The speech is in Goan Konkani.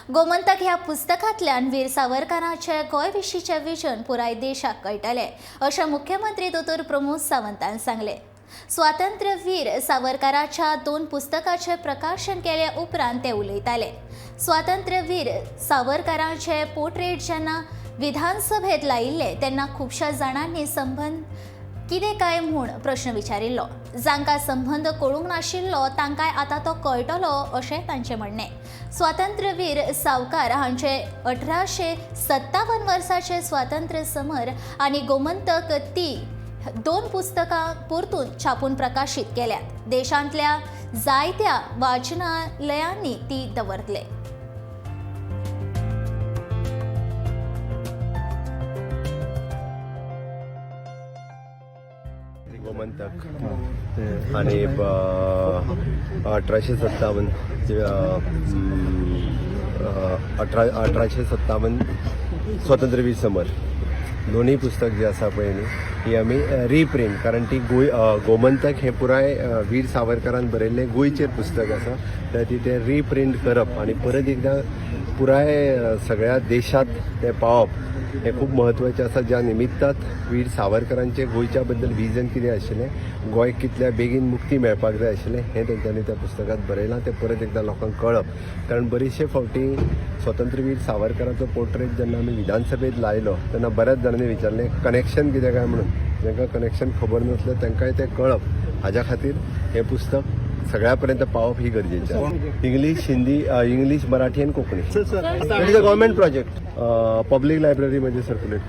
गोमंतक ह्या पुस्तकांतल्यान वीर सावरकरांचे गोंय विशींचें विजन पुराय देशाक कळटलें अशें मुख्यमंत्री दोतोर प्रमोद सावंतान सांगलें. स्वातंत्र्यवीर सावरकराच्या 2 पुस्तकाचें प्रकाशन केले उपरांत ते उलयताले. स्वातंत्र्यवीर सावरकरांचे पोर्ट्रेट जेन्ना विधानसभेत लायिल्ले तेन्ना खुबश्या जाणांनी संबंद कितें काय म्हूण प्रश्न विचारिल्लो. जांकां संबंद कळूंक नाशिल्लो तांकांय आतां तो कळटलो अशें तांचें म्हणणें. स्वातंत्र्यवीर सावकार हांचे 1857 वर्साचे स्वातंत्र्य समर आनी गोमंतक ती 2 पुस्तकां परतून छापून प्रकाशीत केल्यात. देशांतल्या जायत्या वाचनालयांनी ती दवरतले. गोमंतक आणि 1857 1857 स्वातंत्र्यवीर समर दोन्ही पुस्तक जे आसा पळय न्ही ही आमी रिप्रिंट, कारण ती गोंय गोमंतक हें पुराय वीर सावरकरान बरयल्लें गोंयचेर पुस्तक आसा, त्या ती तें रिप्रिंट करप आनी परत एकदां पुराय सगळ्या देशांत तें पावप हें खूब म्हत्वाचें आसा. ज्या निमित्तात वीर सावरकरांचें गोंयच्या बद्दल विजन कितें आशिल्लें, गोंय कितल्या बेगीन मुक्ती मेळपाक जाय आशिल्लें हें तेंच्यांनी त्या पुस्तकांत बरयलां, तें परत एकदां लोकांक कळप. कारण बरेचशे फावटी स्वातंत्र्यवीर सावरकराचो पोर्ट्रेट जेन्ना आमी विधानसभेत लायलो तेन्ना बऱ्याच जाणांनी विचारलें कनेक्शन कितें काय म्हणून. जांकां कनेक्शन खबर नासलें तांकांय तें कळप हाज्या खातीर हें पुस्तक सगळ्या पर्यंत पावप ही गरजेचें आसा. इंग्लीश, हिंदी, इंग्लीश, मराठी आनी Konkani. It is a government project. Public लायब्ररीमध्ये सर्क्युलेट.